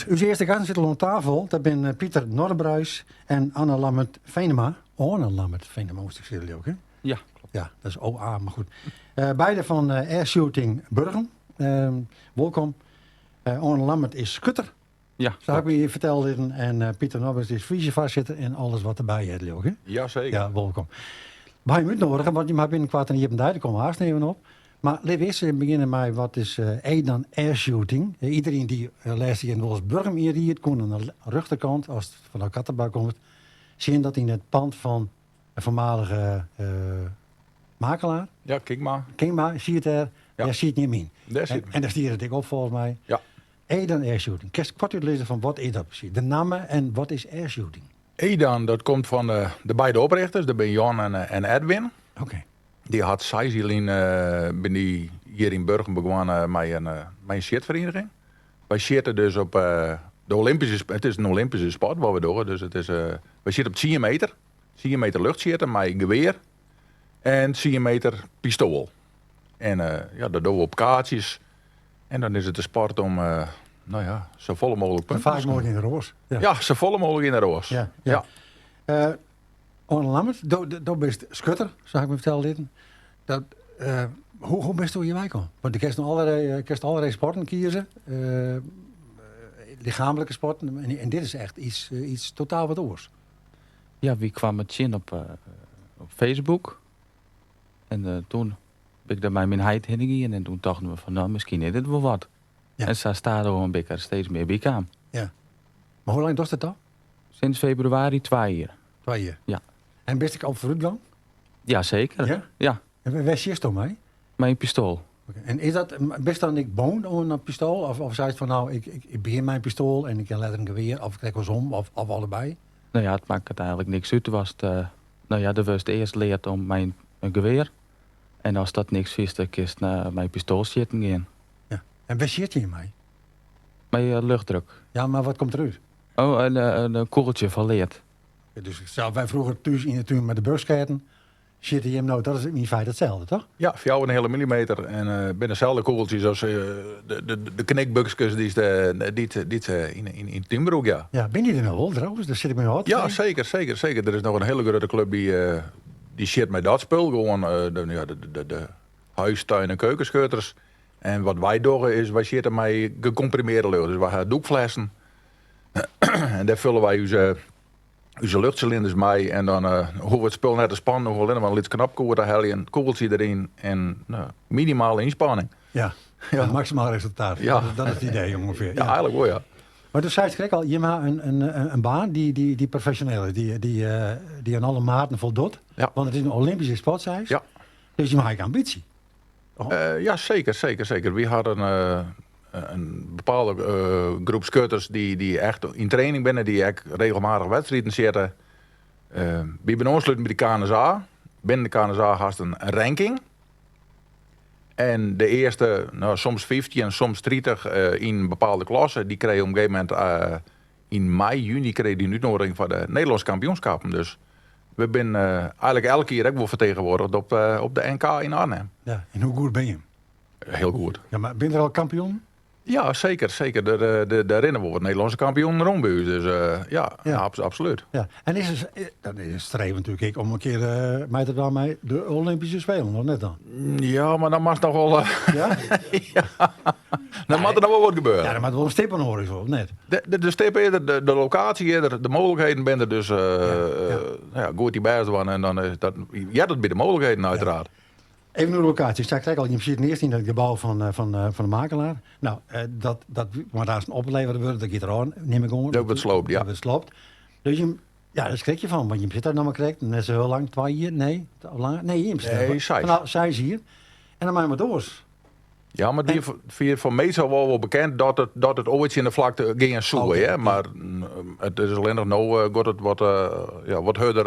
Us earste gasten sitte al oan tafel. Dat binne Pieter Norbruis en Anne Lammert Venema. Anne Lammert Venema, moast ik sizze, leau ik, hè? Ja, kloppet. Ja, dat is OA, mar goed. Beide fan Airshooting Burgum. Wolkom. Anne Lammert is skutter. Ja, Sa ha ik my fertelle litten. En Pieter Norbruis is fyzjefoarsitter en alles wat derby heart, leau ik, hè? Jazeker. Ja, wolkom. We ha jim útnoadige, want jim ha binnenkoart in iepen dei, dêr komme we aanst even op. Mar lit we earst even begjinne mei wat is Edan Airshooting? Iedereen dy't lêste jierren wolris Burgum ynried, koe oan de rjochterkant, ast fan de Kattenbak komst, sjen dat yn it pand fan de foarmalige makelaar. Ja, Kingma. Kingma siet dêr. Ja. Dêr siet jim yn. Dêr siet En dêr stiet it ek op folgens my. Ja. Edan Airshooting. Kinst koart útlizze fan wat is dat presys? De namme en wat is airshooting? Edan, dat komt fan de beide oprichters, dat binne Jan en Edwin. Oké. Dy hat seis jier lyn bin dy hjir yn Burgum begûn mei in mei in sjitferieniging. Wy sjitte dus op de Olympyske, it is in Olympyske sport wat we dogge, dus it is wy sjitte op tsien meter, tsien meter luchtsjitte mei gewear en tsien meter pistoal. En ja, dat dogge we op kaartsjes en dan is it de sport om no ja, safolle mooglik punten. Sa faak mooglik yn de roas. Ja, safolle mooglik yn de roas. Ja, ja. Anne Lammert, do bist skutter, sa ha ik my fertelle litten. Dat, hoe, hoe bist do hjirwei kommen? Want do kinst noch allerlei, kinst allerlei sporten kieze, lichaamlike sporten, en dit is echt iets, iets totaal wat oars. Ja, wy kwamen tsjin op, op Facebook. En toen bin ik dêr mei myn heit hinne gien en toen tochten we fan, no, miskien is dit wol wat. Ja. En sa stadichoan bin ik der steeds mear by kaam. Ja. Mar hoe lang dochst it al? Sinds februari twa jier. Twa jier? Ja. En bist ek al foarútgong? Ja, seker. Ja? Ja. En wêr sjitsto mei? Mei in pistoal. Oké. En is dat, bist dan ek bûn oan in pistoal? Of, of seist fan no, ik, ik, ik begjin mei in pistoal en ik kin letter in gewear, of krekt oarsom, of, of allebei? No ja, it makket eigenlik niks út. Watst, no ja, do wurdst earst leard om mei in gewear. En ast dat niks fynst, dan kinst mei in pistoal sjitten gean. Ja. En wêr sjitte je mei? Mei luchtdruk. Ja, mar wat komt derút? Oh, in kûgeltsje fan lead. Dus sa't wy froeger thús yn 'e tún mei de buks skeaten, sjitte jim no, dat is yn feite itselde, toch? Ja, fjouwer en in heale millimeter en it binne deselde kûgeltsjes as de knikbukskes dy't se yn 'e tún brûke, ja. Ja, binne dy der noch wol trouwens? Dêr sit ik my no ôf te Ja, freegjen. seker, seker, seker. Der is noch in hiele grutte klup dy't sjit mei dat spul, gewoan de huis-, tuin en keukenschutters. En wat wy dogge is, wy sjitte mei gecomprimeerde lucht. Dus wy ha dûkflessen en dêr fulle wy ús, ús luchtsilinders mei. En dan hoege we it spul net te spannen, hoege we allinnich mar in lyts knopke oer te heljen, kûgeltsje deryn en no, minimale ynspanning. Ja, Ja. maksimaal resultaat. Ja. Dat is it idee ûngefear. Ja, eigenlik wol, ja. Mar do seist krekt al, jim ha in baan dy't profesjoneel is, dy't oan alle maten foldocht. Ja. Want it is in Olympyske sport, seist. Ja. Dus jim ha ek ambysje. Ja, seker, seker, seker. Wy ha in bepaalde groep skutters dy't echt yn training binne, dy't ek regelmatich wedstriden sjitte. Wy binne oansluten by de KNSA. Binnen de KNSA hast in ranking. En de earste, no, soms 15, soms 30 yn in bepaalde klasse, dy krije op in gegeven momint yn mei, juny krije dy in útnoadiging foar de Nederlânske kampioenskappen. Dus we binne eigenlik elk jier ek wol fertegenwoardige op de NK yn Arnhem. Ja, en hoe goed binne jim? Hiel goed. Ja, mar binne der al kampioenen? Ja, seker, seker. Der rinne wol wat Nederlânske kampioenen rûn by ús. Dus ja, Ja. absolút. Ja, en is it, dat is in streven natuerlik ek om in kear mei te dwaan mei de Olympyske Spelen, of net dan? Ja, mar dan moatst noch wol. Ja? Ja. Dan moat der noch wol wat gebeure. Ja, der moat wol in stip oan de hoarizon, of net? De stip is der, de lokaasje is der, de mooglikheden binne der. Dus ja, goed dyn bêst dwaan en dan is dat, heart it by de mooglikheden uiteraard. Even oer de lokaasje. Ik sei krekt al, jim sitte earst yn it gebou fan de makelaar. No, dat moat aanst oplevere wurde, dat giet derôf, nim ik oan. Dat wurdt sloopt, ja. Dat wurdt sloopt. Dus jim, ja, dêr skrik je fan, want jim sitte der noch mar krekt, net sa hiel lang, twa jier, nee, langer, nee, jim sitte Nee, seis. No, seis jier. En dan moatte jim wat oars. Ja, mar it wie foar meastal wol bekend dat it oait tsjin de flakte gean soe, Oké. hear. Mar it is allinnich no giet it wat, ja, wat hurder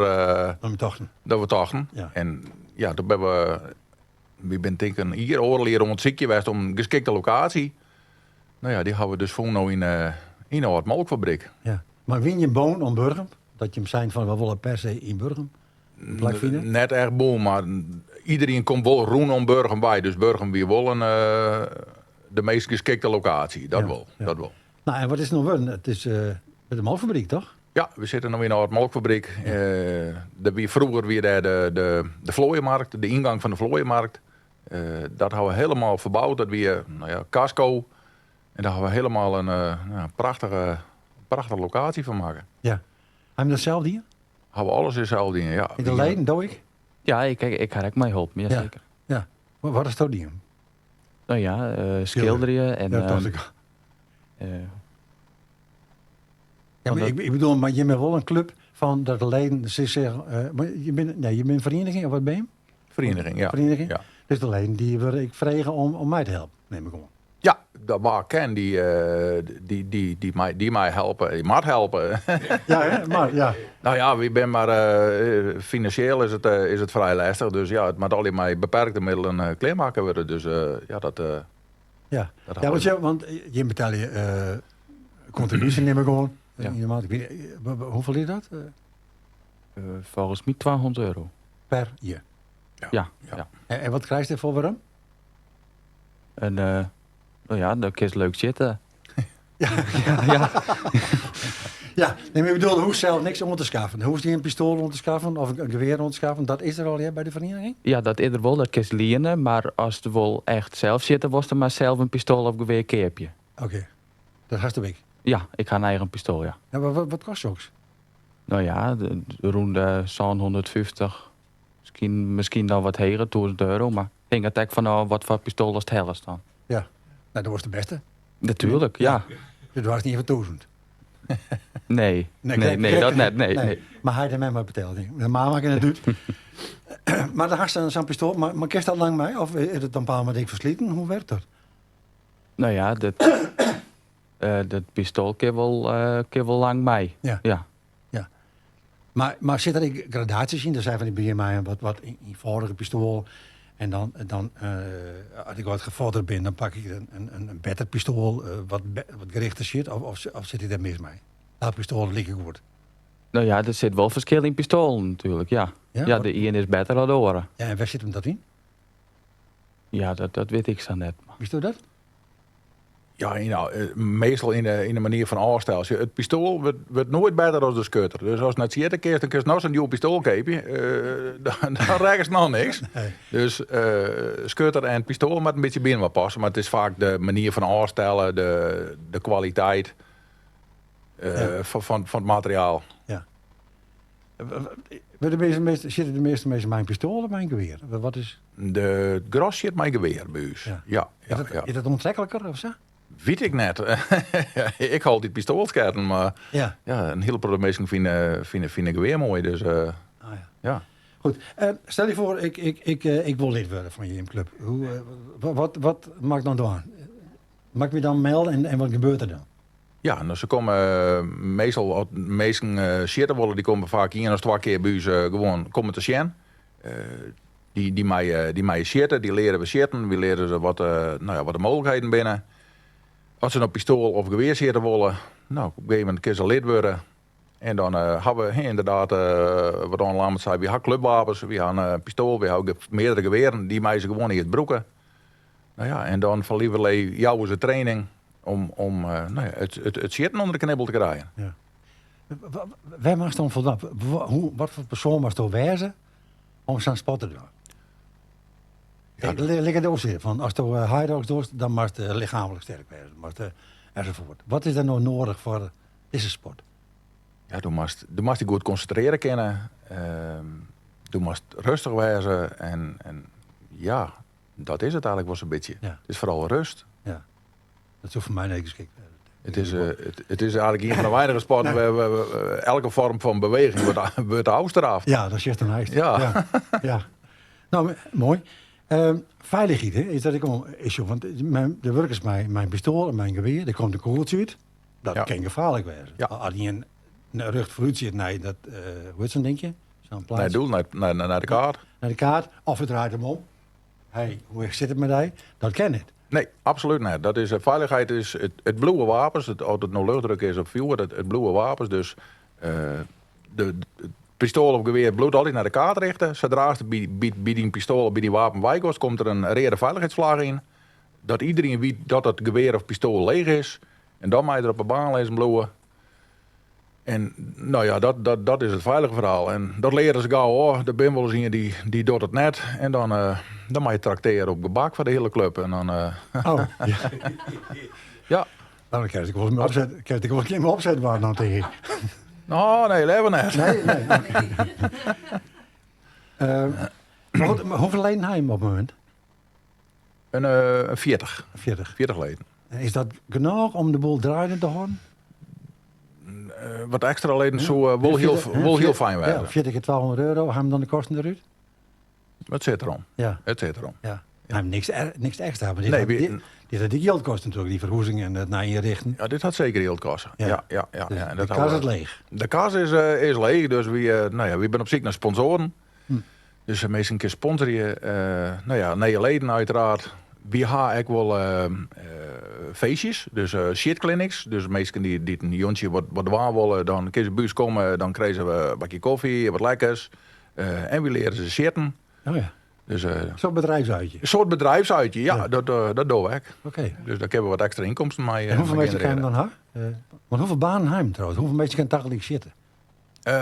Dan we tochten. dan we tochten. Ja. En ja, doe binne we, wy binne tink ik in jier, oardel jier oan it sykjen west om in geskikte lokaasje. No ja, dy hawwe we dus fûn no yn in âld molkfabryk. Ja. Mar wiene jim bûn oan Burgum? Dat jim seinen fan we wolle per se yn Burgum plak fine? Net echt bûn, mar iderien komt wol rûnom Burgum wei. Dus Burgum wie wol in, de meast geskikte lokaasje, dat Ja, wol, ja. dat wol. Nou, en wat is it no wurden? It is by de molkfabryk, toch? Ja, we sitte no yn de âld molkfabryk. Der wie, froeger wie dêr de, de, de vlooienmarkt, de yngang fan de vlooienmarkt. Dat hawwe we hielendal ferboud. Dat wie, no ja, kasko. En dêr hawwe we hielendal in no, prachtige, prachtige lokaasje fan makke. Ja. Ha jim dat sels dien? Hawwe we alles sels dien, ja. De leden, do ek? Ja, ik ha ek meiholpen, ja, seker. Ja. Wat hasto dien? No ja, skilderje en... Ja, dat tocht ik al. Ja, mar ik bedoel, mar jim binne wol in klup fan dat de leden sich sizze, je binne, nee, je binne in ferieniging of wat binne jim? Ferieniging, ja. Ferieniging? Ja. Dus de leden dy wurde ek frege om mei te helpen, nim ik oan. Ja, dat wa kin, dy, dy, dy, dy, mei, dy mei helpe, dy moat helpe. Ja, hè? Mar, ja. No ja, wy binne mar, finansjeel is it frij lêstich, dus ja, it moat allegear mei beperkte middelen klearmakke wurde, dus ja, dat... Ja, Dat ja, want, je, want jim betelje kontribúsje nim ik oan. Ja. Yn de maand. Ik weet, hoefolle is dat? Folgens my 200 euro. Per jier? Ja. Ja. Ja. En wat krijst dêrfoar werom? En, no ja, dan kinst leuk sitte. Ja. Ja. Ja, nee, mar ik bedoel, hoechst sels niks oan te skaffen. Hoechst gjin pistoal oan te skaffen of in gewear oan te skaffen. Dat is der allegear by de ferieniging? Ja, dat is der wol. Dat kinst liene, mar ast wol echt sels sjitte wolst, dan moatst sels in pistoal of gewear keapje. Oké, dat hast ek? Ja, ik ha in eigen pistoal, ja. Ja, mar wat kostet soks? No ja, rûn de 750, miskien, miskien dan wat heger, 1000 euro. Mar hinget ek fanôf watfoar pistoal ast hellest dan. Ja, no, dat was de bêste. Natuerlik, ja. Dus do hast ien fan 1000. Nee, nee, nee, dat net, nee, nee. Mar heit en mem ha betelle, tink ik. De mem makket net út. Mar dan hast sa'n pistoal, mar kinst dat lang mei? Of is it dan in pear maand ek fersliten? Hoe wurket dat? No ja, dat, dat pistoal kin wol lang mei. Ja. Ja. Ja. Mar sit der ek gradaasjes yn? Dan sei fan ik begjin mei in wat ienfâldiger pistoal. En dan as ik wat gevorderd bin, dan pak ik in better pistoal, wat gerichter sjit. Of sit ik dêr mis mei? Elk pistoal is like goed. No ja, der sit wol ferskil yn pistoalen natuerlik, ja. Ja, Ja, de ien is better dan de oare. Ja, en wêr sit him dat yn? Ja, dat wit ik sa net. Witsto dat? Ja, meastal yn de manier fan ôfstellen. Sjoch, it pistoal wurdt noait better as de skutter. Dus ast net sjitte kinst, dan kinst noch sa'n djoer pistoal keapje. Dan rekkest noch niks. Nee. Dus skutter en pistoal moat in bytsje byinoar passe. Mar it is faak de manier fan ôfstellen, de kwaliteit fan it materiaal. Ja. Wurde de measte minsken, sjitte de measte minsken mei in pistoal of mei in gewear? Wat is... De gros sjit mei gewear by ús. Ja. Ja, Is ja, ja. dat oantrekliker of sa? Wit ik net. Ik ha altyd pistoalsketten, mar Ja. ja, in hiele protte minsken fine gewear moai. Dus, Ah, ja. ja. Goed, stel je foar, ik wol lid wurde fan jim klup. Wat moat ik dan dwaan? Moat ik my dan melde en wat gebeurt der dan? Ja, no, se komme meastal as minsken sjitte wolle, dy komme faak ien of twa kear by ús gewoan komme te sjen. Dy meie sjitte, dy leare we sjitten, wy leare se no ja, wat de mooglikheden binne. As se no pistoal of gewear sjitte wolle, no, op in gegeven momint kinne se lid wurde. En dan ha we ynderdaad, wat Anne Lambert sei, wy ha klupwapens, wy ha in pistoal, wy ha meardere gewearen, dy meie se gewoan earst brûke. No ja, en dan fan lieverlee jouwe se training om no ja, it sjitten ûnder de knibbel te krijen. Ja. Wêr moatst dan foldwaan? Wat foar persoan moatsto wêze om sa'n sport te dwaan? Ja, Lik it oars fan asto Hyrox dochst, dan moatst lichaamlik sterk wêze, moatst ensafuort. Wat is der no noadich foar dizze sport? Ja, do moatst dy goed konsintrearje kinne. Do moatst rêstich wêze en ja, dat is it eigenlik wol sa'n bytsje. Ja. It is foaral rêst. Ja. Dat soe foar my net geskikt wêze. It is eigenlik ien fan de weinige sporten wêr elke foarm fan beweging wurdt ôfstraft. Ja, dat sjochst dan eins. Ja. Ja. Ja. No, moai. Feilichheid, hè, is dat ek wol in issue? Want de wurkers mei in pistoal en mei in gewear, der komt in kûgeltsje út. Dat Ja. kin gefaarlik wêze. Ja. As ien rjocht foarút sjit nei dat, hoe hjit sa'n dinkje? Sa'n plaatsje. Nei it doel, nei de kaart. Nei de kaart, of it draait him om. Hey, hoe sit it mei dy? Dat kin net. Nee, absolút net. Dat is, feilichheid is, it bliuwe wapens, it, oft it no luchtdruk is of fjoer, it bliuwe wapens. Dus de pistoal of gewear bliuwt altyd nei de kaart richte. Sadra'tst by dyn pistoal of by dyn wapen weigiest, komt der in reade feilichheidsflagge yn. Dat iderien wit dat it gewear of pistoal leech is. En dan mei er op de baan lizzen bliuwe. En no ja, dat is it feilige ferhaal. En dat leare se gau ôf. Der binne wolris ien dy docht it net. En dan mei je traktearje op gebak foar de hiele klup. En dan, Oh, ja. Ja. Nou, dan krijg ik wel eens mijn opzet, krijg ik wel eens mijn opzet waar dan tegen ik. No, nee, leaver net. Nee, nee. Oké. Maar goed, maar hoeveel leden ha je op het momint? In 40. 40. 40 leden. En is dat genôch om de boel draaiende te hâlden? Wat ekstra leden soe wol hiel, wol hiel fijn Ja, wêze. 40 kear 1200 euro, ha jim dan de kosten derút? It sit derom. Ja. It sit derom. Ja. Ja. Niks, niks ekstra. Maar dit, Nee, hat, dit hat ek jild koste natuerlik, dy ferhuzing en it nij ynrichten. Ja, dit hat seker jild koste. Ja. Ja, Dus ja. En de dat kas hawwe is leech. De kas is leech, dus no ja, wy binne op syk nei sponsoaren. Dus de minsken kinne sponsorje. No ja, nije leden uiteraard. Wy ha ek wol feestjes, dus sjitclinics. Dus minsken dy't in jûntsje wat dwaan wolle, dan kinne se by ús komme. Dan krije se in bakje kofje, wat lekkers. En wy leare se sjitten. Oh ja. Dus, So'n bedrijfsuitje? In soart bedrijfsuitje, ja, Ja. dat dogge we ek. Oké. Dus dêr kinne we wat ekstra ynkomsten mei En hoeveel mei minsken kinne generearje. dan ha? Want hoeveel banen ha jim trouwens? Hoeveel minsken kinne tagelyk sjitte?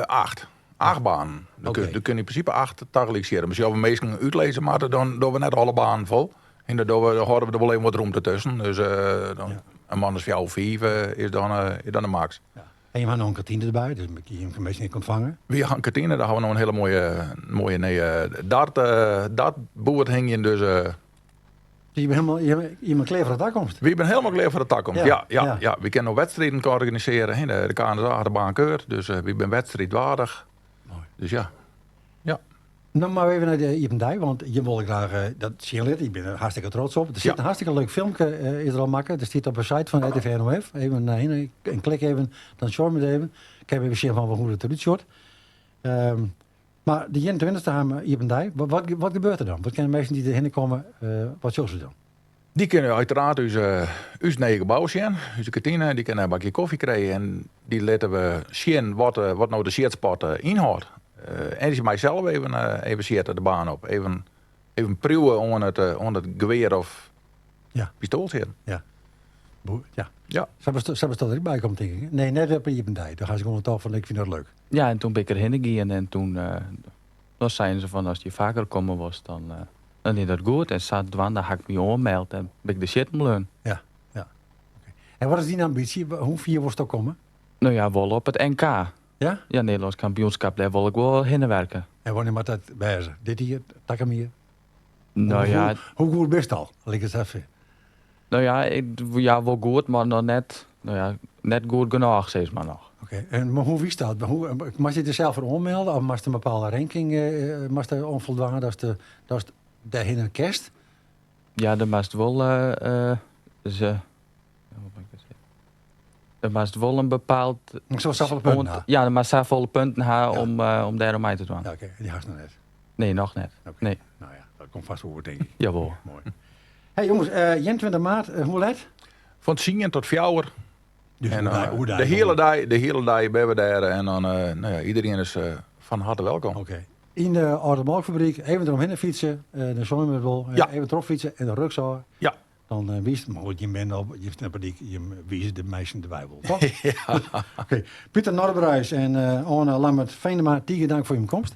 8. 8 banen. Der kinne yn prinsipe 8 tagelyk sjitte. Mar as we minsken útlizze moatte, dan dogge we net alle banen fol. En dan hâlde we der wol even wat rûmte tusken. Dus dan in man as fjouwer, fiif is dan de max. Ja. En je ha noch in kantine derby, dus je kinne minsken ek ûntfange. Wy ha in kantine, dêr ha we no in hiele moaie nije dartboerd hingjen. Dus Dus je bent helemaal, je bent klear foar de takomst? Wy binne hielendal klear foar de takomst, ja, ja, ja. Wy kinne no wedstriden organisearje, hè. De KNSA hat de baan keurd, dus wy binne wedstriidwaardich. Moai. Dus ja. Ja. No mar even nei de iepen dei, want je wolle graach dat sjen litte. Ik bin der hartstikke trots op. Der sit in hartstikke leuk filmke is der al makke. Der stiet op de site fan RTV NOF. Even nei hinne en klik even, dan sjogge we it even. Kinne we even sjen fan hoe it derút sjocht. Mar de 21ste ha we iepen dei. Wat gebeurt der dan? Wat kinne minsken dy't derhinne komme, wat sjogge se dan? Dy kinne uiteraard ús nije gebou sjen, ús kantine. Dy kinne in bakje kofje krije en dy litte we sjen wat no de sjitsport ynhâldt. En se mei sels even sjitte de baan op. Even priuwe oan it gewear of pistoal sjitten. Ja. Boe, ja. Ja. Sa bist der ek by kommen, tink ik. Nee, net op de iepen dei. Doe ha se gewoan tocht fan, ik fyn dat leuk. Ja, en toen bin ik derhinne gien en toen dan seinen se fan, ast hjir faker komme wolst, dan is dat goed. En sadwaande ha ik my oanmeld en bin ik der sitten bleaun. Ja, ja. Oké. En wat is dyn ambysje? Hoe fier wolsto komme? No ja, wol op it NK. Ja? Ja, Nederlânsk kampioenskip, dêr wol ik wol hinne werke. En wannear moat dat wêze? Dit jier, takom jier? No ja. Hoe goed bist al? Lit ik it even. No ja, ik, ja, wol goed, mar noch net, no ja, net goed genôch, sis mar noch. Oké, en mar hoe wist dat? Hoe, moatst je der sels foar oanmelde of moatst in bepaalde ranking moatst der oan foldwaan datst dêrhinne kinst? Ja, der moatst wol dus, ja, wat moat ik dat sizzen? Der moatst wol in bepaald Moatst wol safolle punten ha? Ja, der moatst safolle punten ha om dêr oan mei te dwaan. Ja, oké, en dy hast noch net? Nee, noch net. Oké. Nee. Nou ja, dat komt fêst wol, tink ik. Jawol. Moai. Hey jonges, 21 maart, hoe let? Fan tsien tot fjouwer. Dus En, oerdei de hiele dei, de hiele dei binne we dêr en dan, no ja, iderien is fan harte welkom. Oké. Yn de âlde molkfabryk, even deromhinne fytse, dan sjogge we it wol. Even trochfytse en dan rjochtôf. Dan wiist, mar goed, jim binne op, jim stean op 'e dyk, jim wize de minsken de wei wol, toch? Ja. Oké. Pieter Norbruis en Oane Lammert Venema, tige dank foar jim komst.